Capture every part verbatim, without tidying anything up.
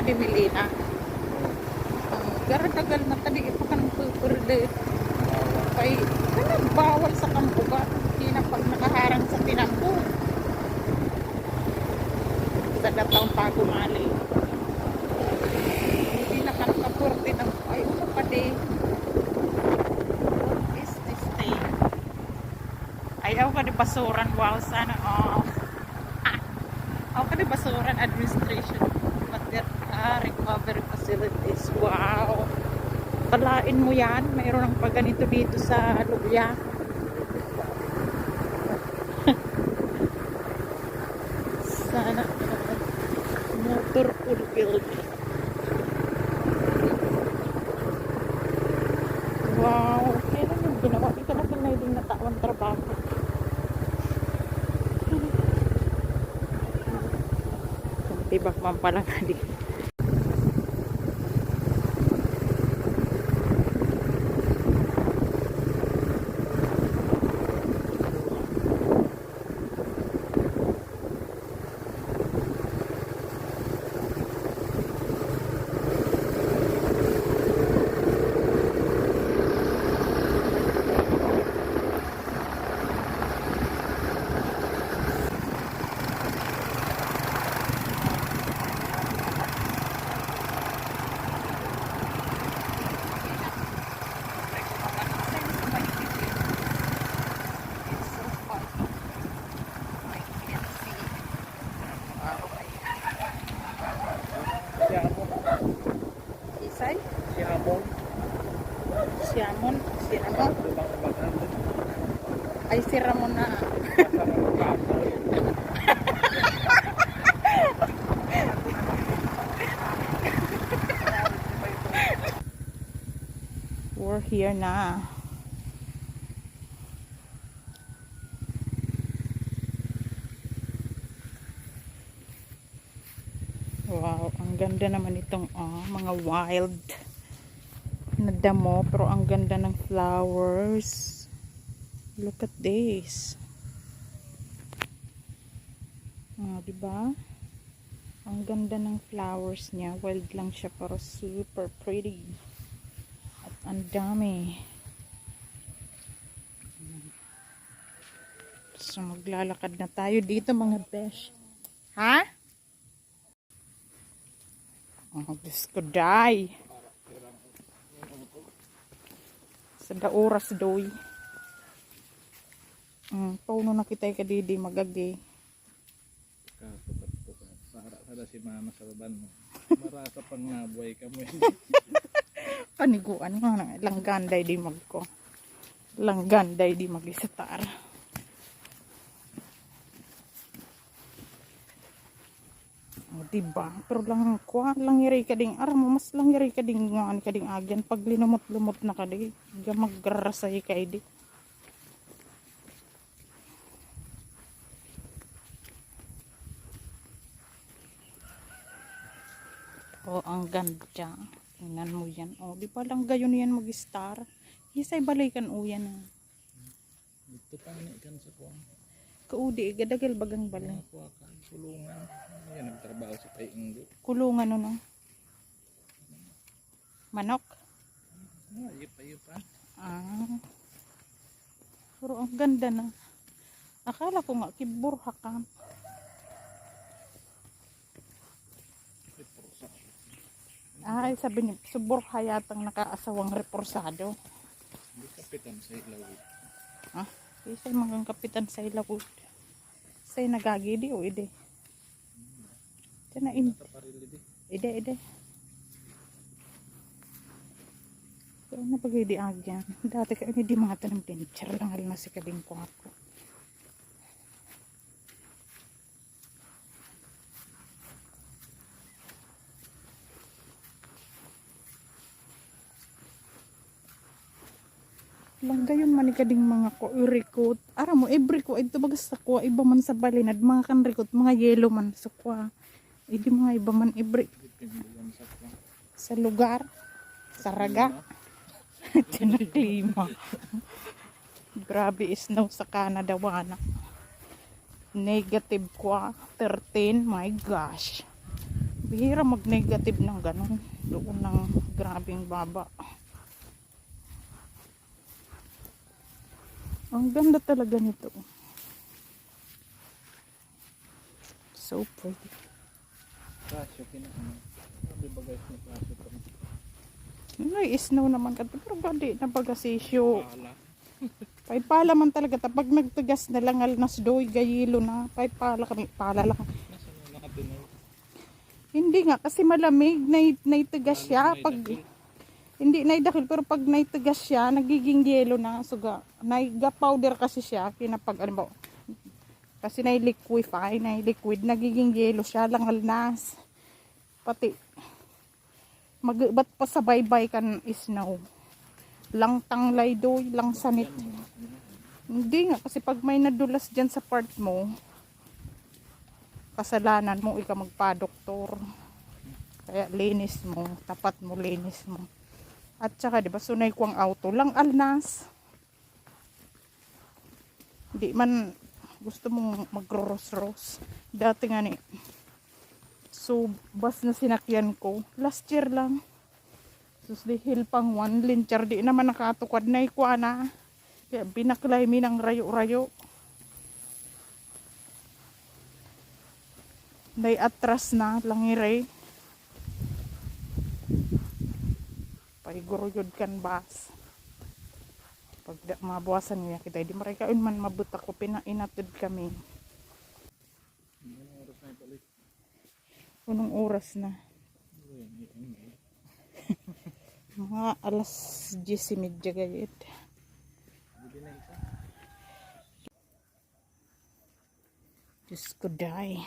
Pimili na. Ang garatagal na tadi, ipakan ang pupurli. Kay, kanang bawal sa kambuga. Hindi na pag nakaharang sa tinampo. Sa datang tago mali. Hindi na kanang kapurti ng, ay, ano pa di? What is this thing? Ayaw ka di basuran. Wow, sana all. Ayaw ka di basuran, administration. Water, ah, recovery facilities. Wow. Kalain mo yan, mayroon ng paganito dito sa Lubya. Sana all. Motor pool building. Wow, kailan yung ginawa? Ito na pala yung natawan trabaho. Tibak man pala nga di. Isay? Siamon. Siamon? Si ano? Ay, si Ramon na. We're here na. Wow, ang ganda naman itong, ah, mga wild na damo, pero ang ganda ng flowers. Look at this. Ah, di ba? Ang ganda ng flowers niya. Wild lang siya, pero super pretty. At ang dami. So, maglalakad na tayo dito, mga besh. Ha? Oh, Diyos ko, day. Sa da oras, doy. Mm, pauno na kita kadidi, magagi. Kaso, para, para si mama sa baban mo. Marasa pang nabuhay ka mo. Paniguan mo na. Langganday di magko. Langganday di mag-istar. O, diba? Pero lang, kuha lang iri ka ding, aram mo, mas lang iri ka ding, nga, ka ding agyan. Pag linumot-lumot na ka di, ga magrarasay ka di. O, ang ganda. Tingnan mo yan. O, di ba lang gayon yan mag-star? Isay balay kan uyan, ah. Dito pa ni kan sa kuwan. Kaudi, gadagal bagang balay. Mga kuwa ka, kulungan. Yan, nagtrabaho sa Pay Inggo. Kulungan, ano? Manok? Ah, iyo pa, iyo pa. Ah. Pero ang ganda na. Akala ko nga, kiburhakan. Ay, sabi niya, suburha yatang nakaasawang reporsado. Hindi kapitan sa ilawid. Ha? Isay magang kapitan sa ilawid. Say nagagidi o ide. Tiyan na in. Taparil di. Ide, ide. Pero napagidi agyan. Dati ka ini di mga tanong din. Char lang alin na si kabing ko ako. Langgayon man ni kading mga ko, irikot. Aram mo, every ko, ito bagas sa kuwa, iba man sa balinad, mga kan rikot, mga yellow man sa kuwa. Hindi mga iba man, every. Depende yan sa kuwa. Sa lugar, sa raga. Klima. Diyan ang klima. Grabe, snow sa Canada, wana. Negative kwa, thirteen, my gosh. Bihira mag-negative ng ganun. Doon ng grabing baba. Ang ganda talaga nito. So pretty. Kaso, kina-, ano, sabi ba guys, may kaso pa rin? May snow naman ka, pero ba di na baga sisyo? Pala. Pay pala man talaga, ta pag nagtigas na lang, alnas doy, gayelo na. Pay pala kami, pala lang. Nasaan yung nakatinay? Hindi nga, kasi malamig, nai-, naitigas siya. Pag, hindi naidakil, pero pag naitigas siya, nagiging yelo na. Suga, naiga powder kasi siya, kinapag, ano ba, kasi nai-liquefy, nai-liquid, nagiging yelo siya, langalnas. Pati, mag-, ba't pa sa baybay kan snow? Lang tanglay doy, lang sanit. Hindi nga, kasi pag may nadulas dyan sa part mo, kasalanan mo, ikaw magpa-doktor. Kaya linis mo, tapat mo, linis mo. At saka, di ba, sunay ko ang auto, lang alnas. Di man gusto mong magro-ros-ros. Dati nga ni, so, bus na sinakyan ko. Last year lang. Sus, di hilpang one, linchar, di naman nakatukad na ikwa na. Kaya binaklay mi ng rayo-rayo. Day atras na, langire. Paiguro yun kan bus. Pag da-, mabuwasan niya kita, di maray kaon man mabuta ko, pinainatid kami. Anong oras na ibalik? Anong oras na? Mga alas diyes y media gayet. Diyos ko, day.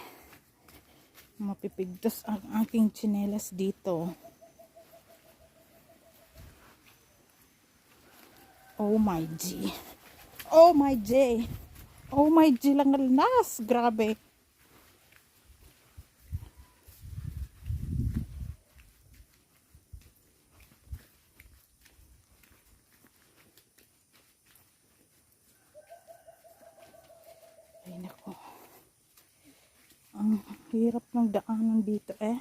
Mapipigtas ang aking tsinelas dito. Oh my G. Oh my G. Oh my G, langalnas. Grabe. Ay, naku. Ang hirap ng daanan dito, eh.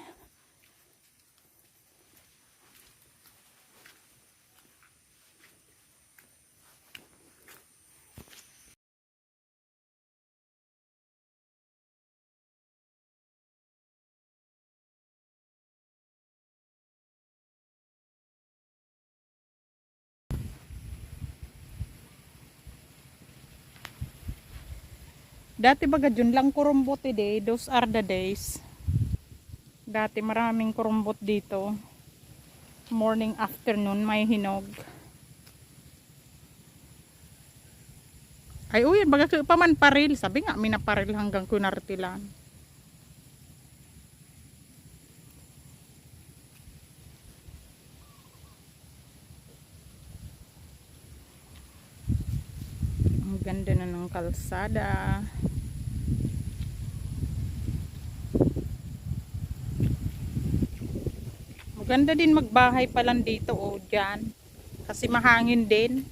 Dati baga dyan lang kurumbot, eh, day. Those are the days. Dati maraming kurumbot dito. Morning, afternoon, may hinog. Ay, uy, baga ka pa man paril. Sabi nga, minaparil hanggang kunartilan. Ang ganda na ng kalsada. Maganda din magbahay pa lang dito, oh, dyan. Kasi mahangin din.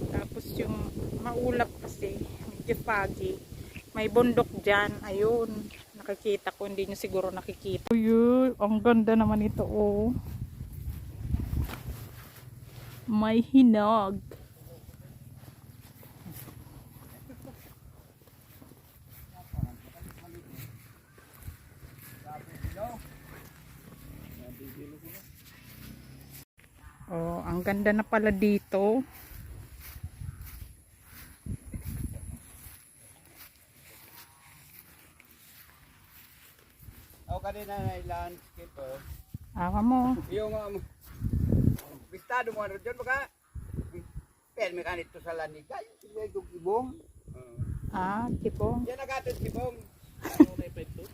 Tapos yung maulap kasi, medyo foggy. May bundok dyan. Ayun. Nakikita ko, hindi nyo siguro nakikita. Uy, ang ganda naman ito, oh. May hinog. Oh, ang ganda na pala dito. Ako kanina na landscaper. Awa mo. Yung, um, pistado mo, ano dyan, baka? Permi ka nito sa lanig. Ay, sila yung ibong. Ah, kibong. Yan, nagatot kibong. Ano na yung pwede?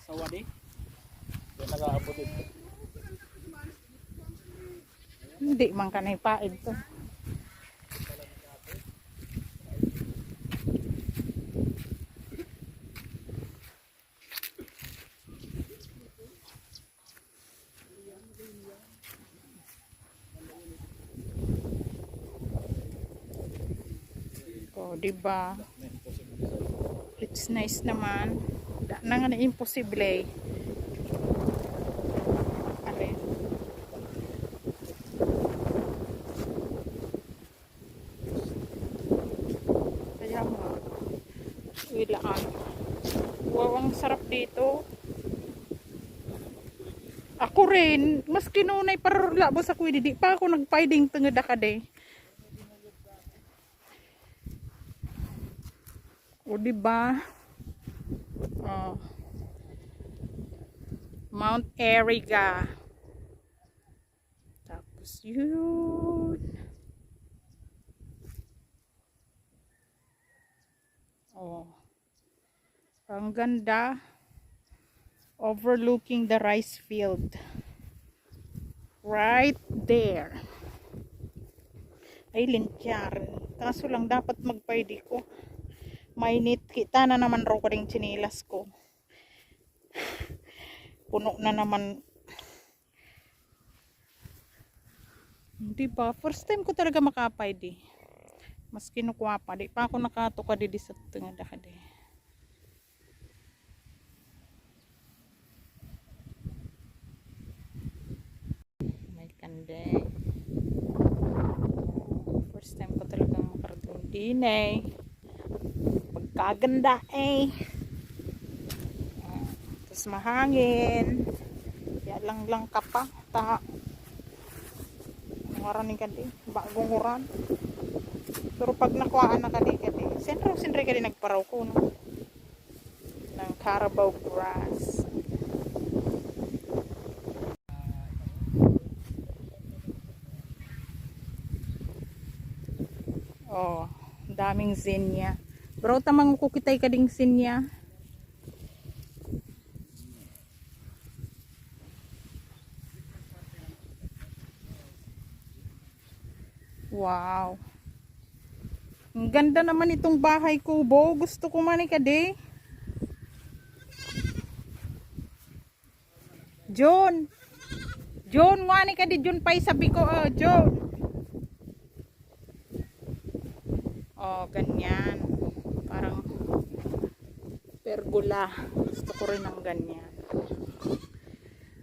Sa wadi? Yan, nag-aabot ito. Hindi man ka naipaid to. Oh, Diba? It's nice naman. Da na nga na imposible. Are. Kaya nga. Wilaan. Wow, ang sarap dito. Ako rin, maski nunay parlabos ako, di pa ako nagpaiding tungod akade. O, di ba? Oh. Mount Erriga. Tapos yun. Oh. Ang ganda. Overlooking the rice field. Right there. Ay, lintyar. Kaso lang, dapat magpaidi ko. Mainit. Kita na naman raw ko ding tsinelas ko. Puno na naman. Di ba? First time ko talaga makapaidi. Mas kinukwa pa. Di pa ako nakatukad di sa tungod akade. May kande. First time ko talagang makarating din eh. Pagkaganda eh. Tapos mahangin. Kaya lang lang kapa. Ta. Ngaranin ka di. Bagong uran. Pero pag nakuhaan na ka di, ka di. Siyempre, siyempre ka di nagparaw ko, no? Ng Carabao grass. Oh, daming zinnia. Bro, tamang ko kitay ka ding zinnia. Wow. Ang ganda naman itong bahay kubo. Gusto ko man ikadi. John. John, ngani ka di John pay sabi ko, oh, John. Oh, ganyan. Parang pergola. Gusto ko rin ng ganyan.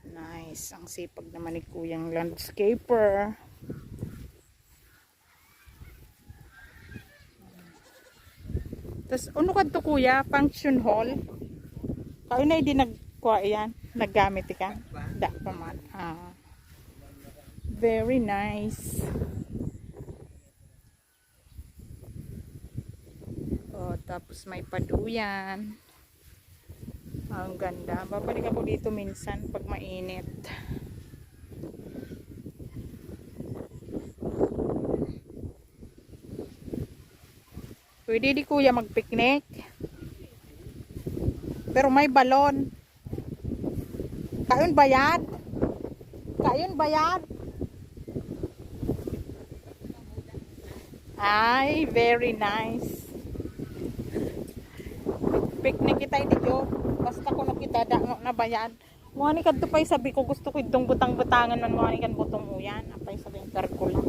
Nice. Ang sipag naman ni Kuyang landscaper. Tas, ano kadto, kuya? Function hall? Kayo na hindi nagkuha yan? Naggamit ka? Da pa man. Ah. Very nice. Oh, tapos may paduyan. Ang ganda. Babalik ako dito minsan pag mainit. Pwede di, kuya, mag-picnic? Pero may balon. Kayon bayad? Kayon bayad? Ay, very nice. Picnic kita, di jo. Basta kuno kita, da, no, na bayad. Ngani kadto pay sabi ko, gusto ko idtong butang-butangan man ngani kan butong uyan. Apay sabi ang pergola.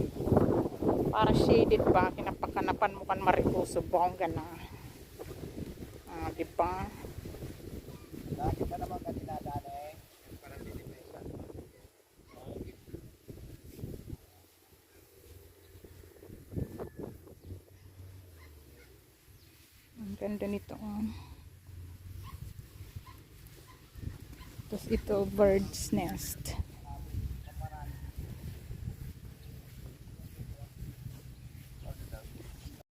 Para shaded ba, kinapakanapan mo kan mariposo, bongga na. Ah, di ba? Lagi pa naman ka dinadaan eh. Para hindi pa isa. Ang ganda nito, oh. Tapos ito, bird's nest.